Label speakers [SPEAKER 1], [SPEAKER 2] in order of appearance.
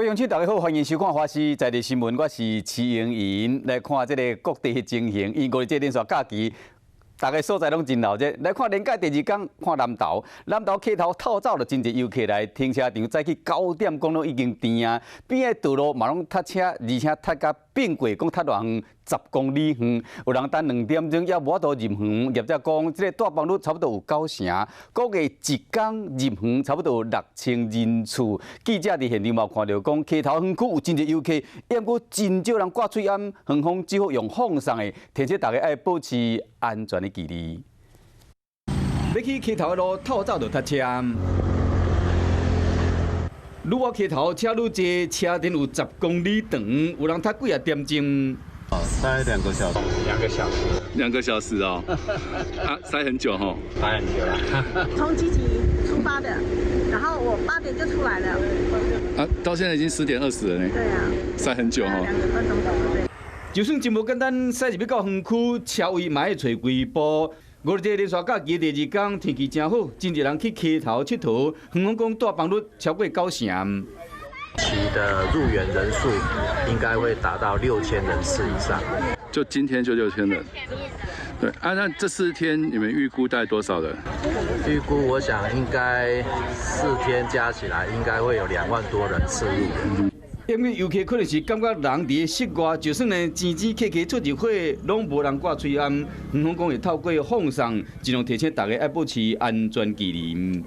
[SPEAKER 1] 各位鄉親大家好，歡迎收看《華視在地新聞》，我是徐盈盈。來看這个各地的情形，因為這連續假期，逐个所在攏真鬧熱。來看連假第二工，看南投，南投溪頭透早就真濟遊客來停車場，早起9點講攏已經填啊，邊的道路嘛攏塞車，而且塞甲變過，講塞偌遠10公里遠，有人等2點鐘猶無法度入園。業者講，這个帶房率差不多有九成，估計一工入園差不多有6000人次。記者佇現場嘛看著講，溪頭園區有真濟遊客，毋過真少人掛喙罨，園方只好用放送的，提醒大家愛保持安全的距離。欲去溪頭的路透早就塞車，愈往溪頭車愈濟，車陣有10公里長，有人塞幾仔點鐘。
[SPEAKER 2] 塞2個小時，2
[SPEAKER 3] 個小時，2
[SPEAKER 2] 個小時哦，啊，塞很久吼，
[SPEAKER 3] 塞很久了。
[SPEAKER 4] 從集集出發的，然後我8點就出來了。
[SPEAKER 2] 啊，到現在已經10點20了呢。
[SPEAKER 4] 對啊。
[SPEAKER 2] 塞很久吼。
[SPEAKER 4] 2個多鐘頭，對。
[SPEAKER 1] 就算真無簡單，駛入欲到園區，車位嘛愛揣幾步。五日連續假期第二工，天氣誠好，真濟人去溪頭𨑨迌。園方講帶房率超過九成。
[SPEAKER 5] 期的入園人數應該會達到6000人次以上。
[SPEAKER 2] 就今天就6000人。對啊，那這4天你們預估大概多少人？
[SPEAKER 5] 預估我想應該4天加起來應該會有2萬多人次入園。
[SPEAKER 1] 因為遊客可能是感覺人佇室外，就算呢錢錢客客出入伙，攏無人掛喙罨。園方講會透過放送，盡量提醒大家愛保持安全距離。